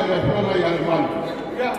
Le afioga ia Lemalu, ia,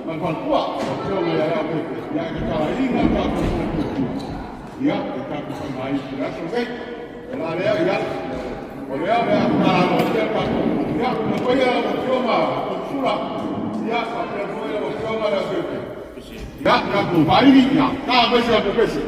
ma le faletua, afioga ia Leaupepe, ia, e tatalaina le tatou faletuatua, ia, e tatou faaaogaina i le aso lenei. O la lea, ia, o lea o le a tatala aloaia le tatou, ia, le paia lau Afioga Toeolesula, ia, faapea foi lau Afioga Leaupepe, ia, tatou vaili, ia, ta mai se tatou pese.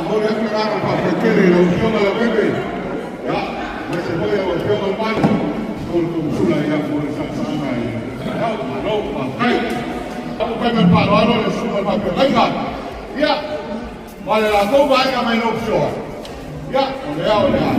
Momoli atu le agaga o le faafetai tele i lau Afioga Leaupepe, ia, aemaise foi lau Afioga Lemalu Toeolesulusula, ia, mo le sagasagaga i le taeao. Malo faafetai. Ua fai ma le faaaloalo le susuga i le faafeagaiga, ia, ma le latou vaega mai North Shore, ia, o lea o le a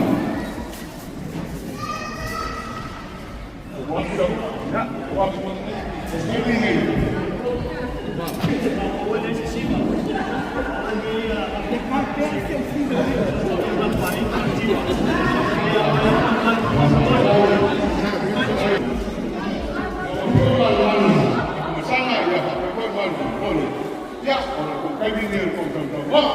Ia, o le taimi lenei o le tou sausaunoaga.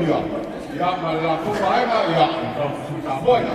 ia, ia ma le latou vaega, ia, Samoa ia.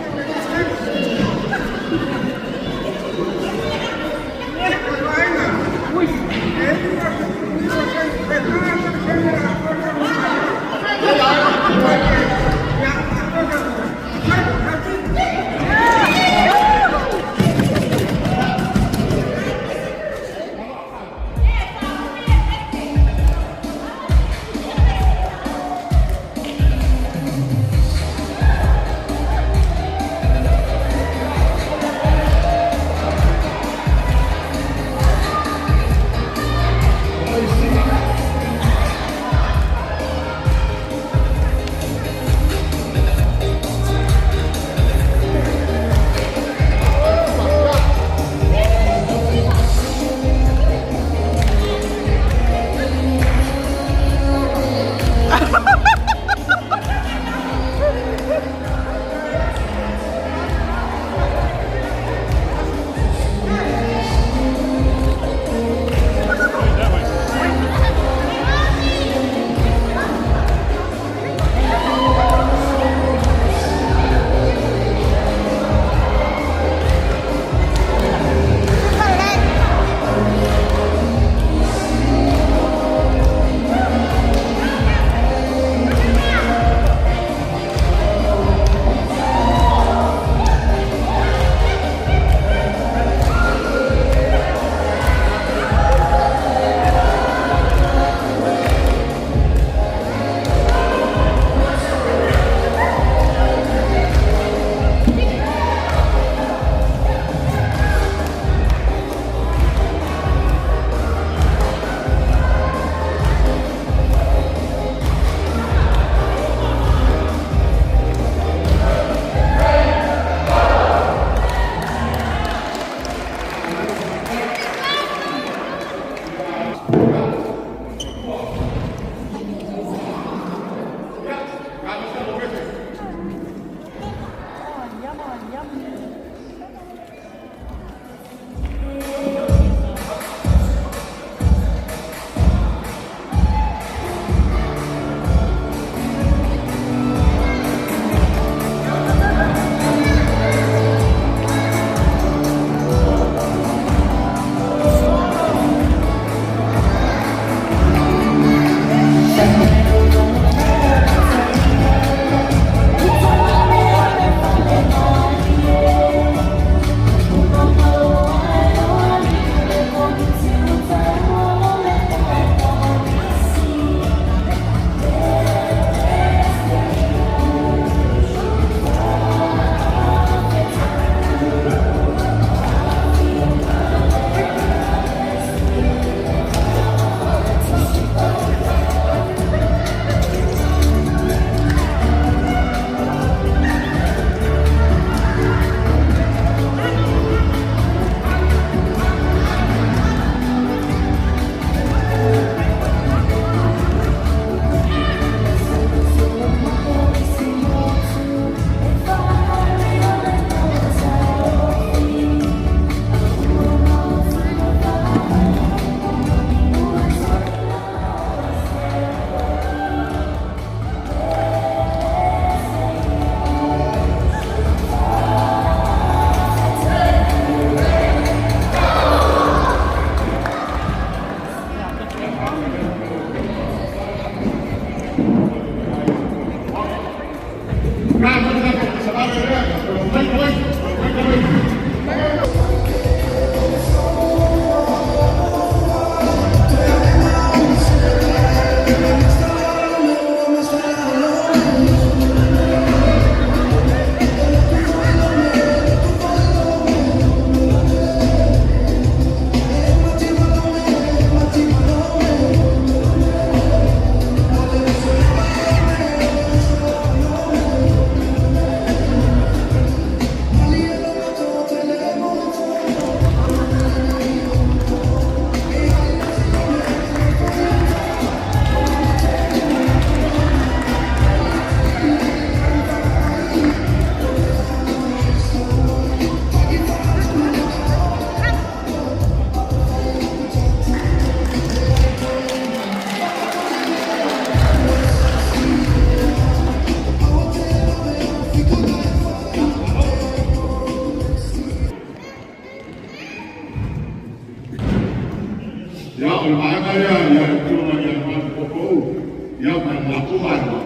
Ia, ma le latou vaega,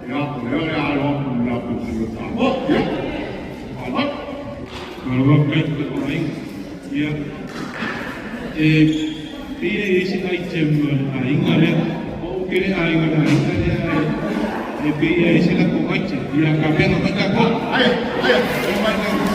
ia, o lea o le a alo atu i le latou sui o Samoa. Ia, faaaloalo. Malo faafetai i le aiga. Ia, e pei e i ai se item a le aiga lea. O ou te le aiga i le aiga lea, e pei e i ai se latou item. Ia, tapena mai tatou. Aia, aia. O mai tatou.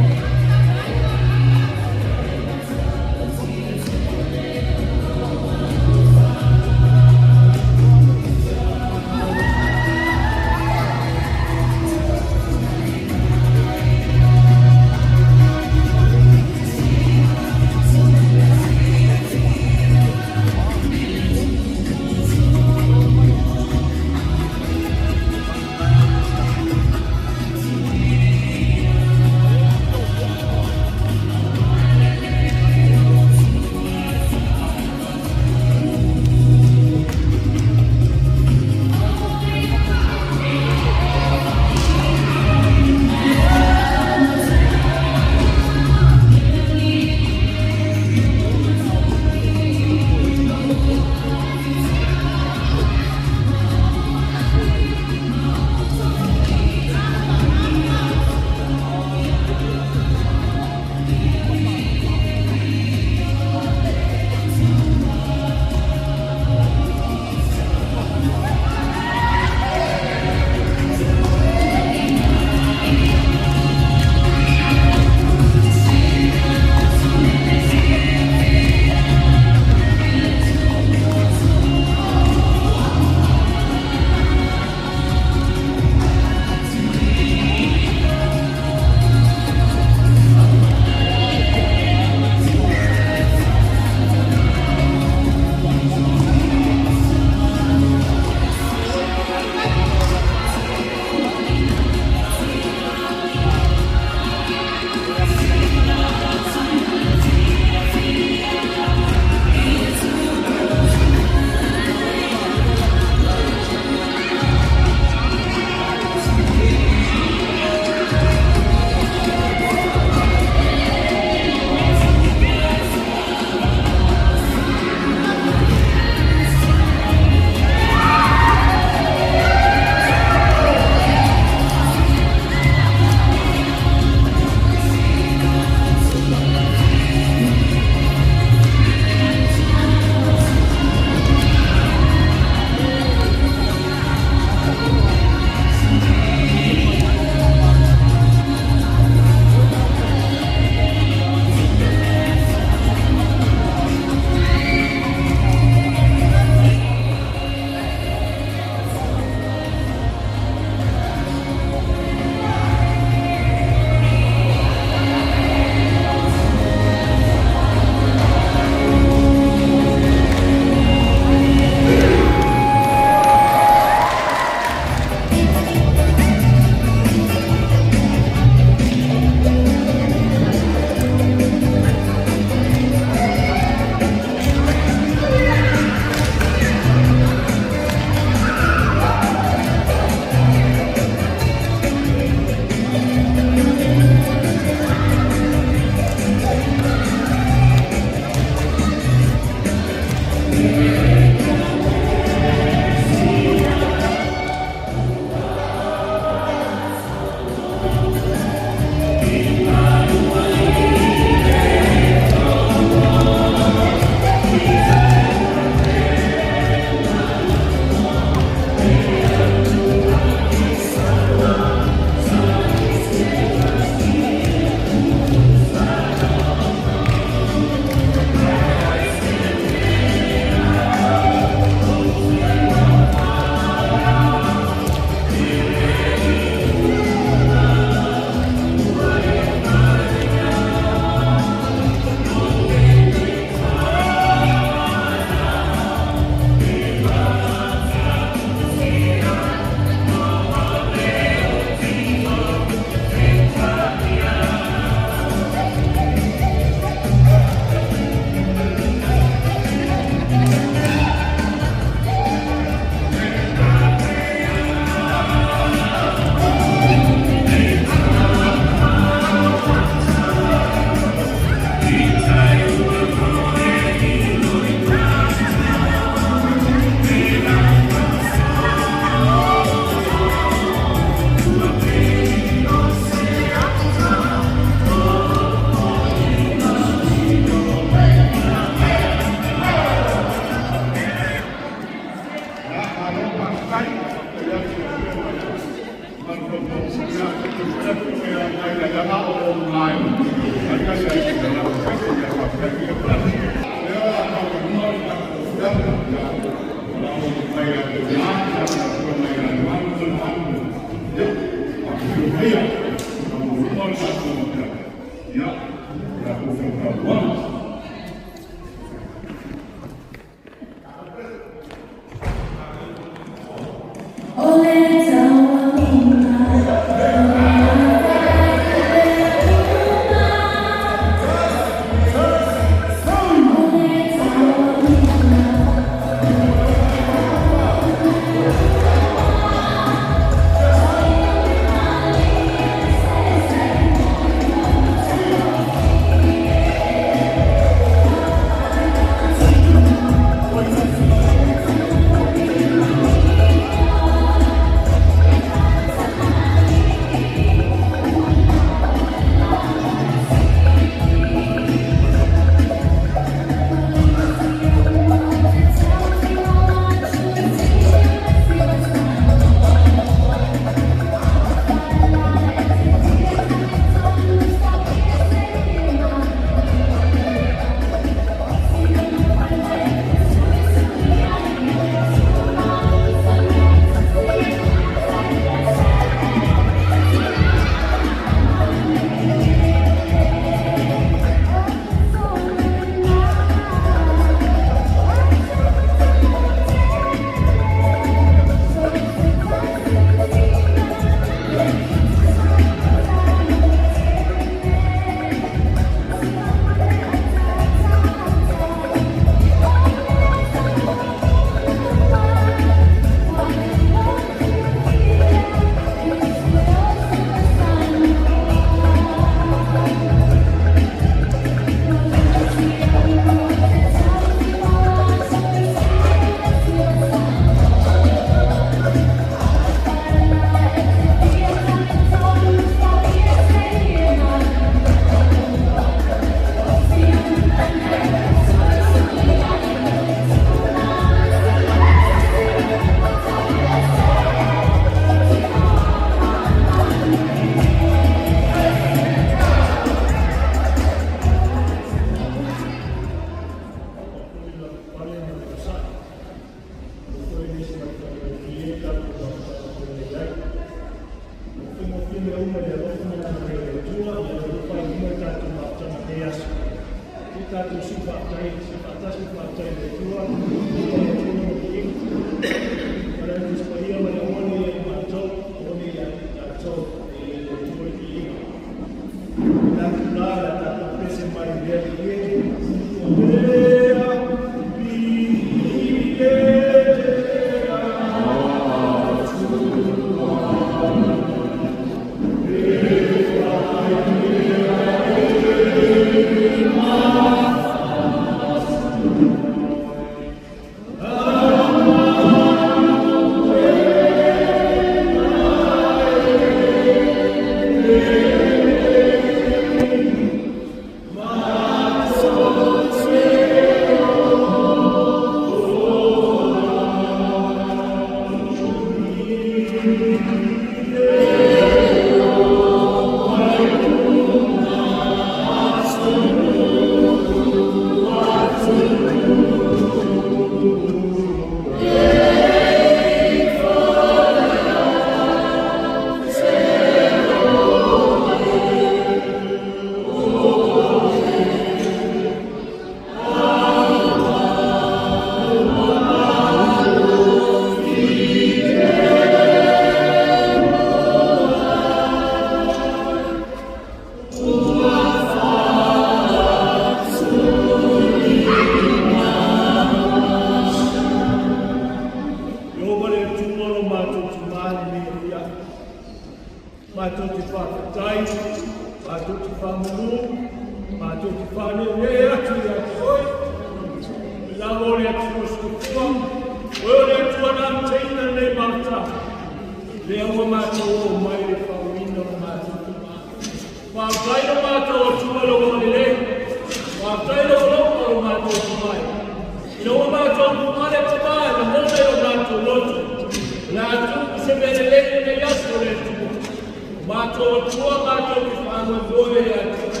Matou tua matou te faamoemoe ia te Oe.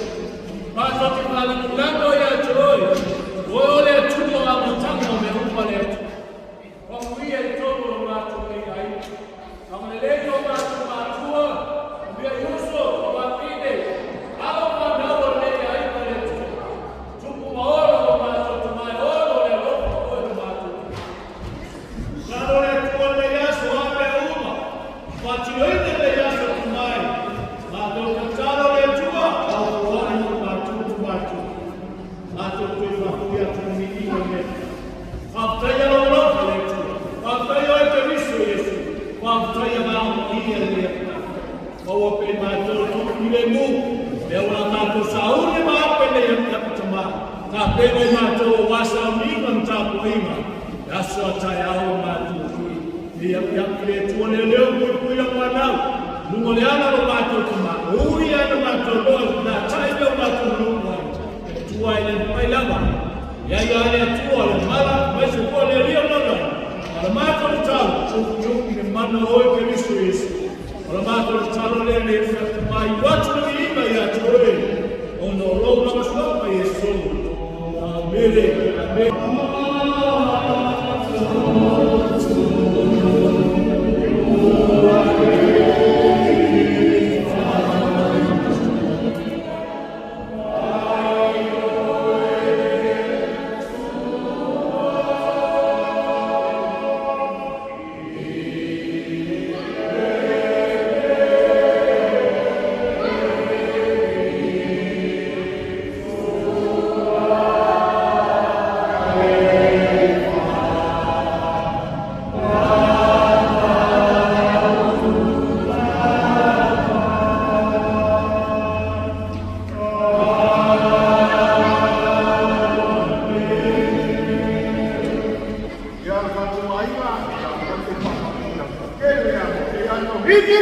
Matou te faalagolago ia te Oe. O Oe o le Atua o amataga o mea uma le Atua. Faamanuia i totonu o lo matou nei aiga. Agalelei o matou matua, manuia i uso, tuafafine, alo ma fanau o lenei aiga le Atua. Tupu ma olo o matou tama e olo le alofa o Oe lo matou Atua. Lalo le Atua lenei aso a mea uma, faatinoina lenei aso tumai. Matou tatalo le Atua, au foai o matou matou. Matou toe faafoi atu le viiga o le Atua. Faafetai lou alofa le Atua. Faafetai oe Keriso Iesu. Faafetai Agaga Paia le Atua. Maua pe matou toafilemu, lea ua matou sauni ma ape nei apiapi tama. Tapena i matou aua sauniga ma tapuaiga, le aso a taeao o matou fui. Nei apiapi le Atua lea leo puipui lau fanau. Luga o le ala o matou tama. O ui ana matou loa na tai mea o matou nuu ai. E Atua e le mafai lava. Ia ia le Atua le mala, mai se fua le lia lona. A le matou tatalo, ufi le mana o oe Keriso Iesu. O le matou tatalo lea le mai atu le viiga ia te oe. Ona o lou lava suafa Iesu. Amene. Amene. Ia le tatou aiga, ia, o te whakapira. Kele ia, e ano hiki!